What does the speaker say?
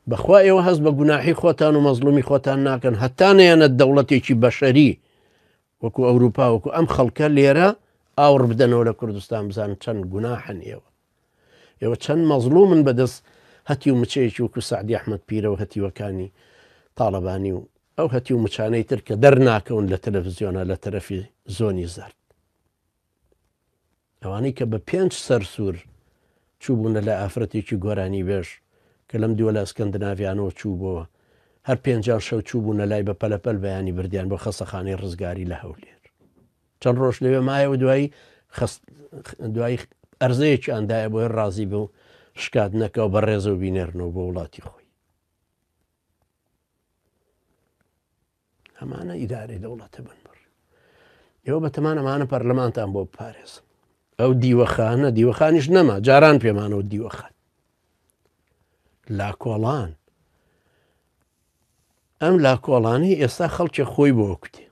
بەخوا ئێوە هەست بە گوناحی خۆتان و مەزڵومی خۆتان ناکەن هەتا نەیەنە دەوڵەتێکی بەشەری وەکو ئەوروپا وەکو ئەم خەڵکە لێرە ئاوڕ بدەنەوە لە کوردستان بزان چەند گوناحن ئێوە ئێوە چەند مەزڵومن بەدەست هەتی و مچەیەکی وەکو سعدی ئەحمد پیرە و هەتیوەکانی تاڵەبانی و ئەو هەتی و مچانەی تر کە دەرناکەون لە تەلەڤزیۆنە لە تەرەفی زۆنی زەرد ئەوانەی کە بە پێنج سەر سوور چووبوونە لای ئافرەتێکی گۆرانیبێژ کە لەم دووەلە ئەسکەندناڤیانەوە چووبۆوە، هەر پێنجان شەو چووبوونە لای بە پەلەپەل بەیانی بردیان بۆ خەستەخانەی ڕزگاری لە هەولێر. چەند ڕۆژ لەوێ مایەوە دوایی خەست دوایی ئەرزەیەکیان دایە بۆی ڕازی بوو شکات نەکا و بە ڕێزەوە بینێرنەوە بۆ وڵاتی خۆی. ئەمانە ئیدارەی دەوڵەتە بن بڕ ئێوە بەتەمان ئەمانە پەرلەمانتان بۆ بپارێزن ئەو دیوەخانە دیوەخانیش نەما جاران پێمانەوە دیوەخان لاکۆڵان ئەم لاکۆڵانی ئێستا خەڵکی خۆی بۆ کوتێ.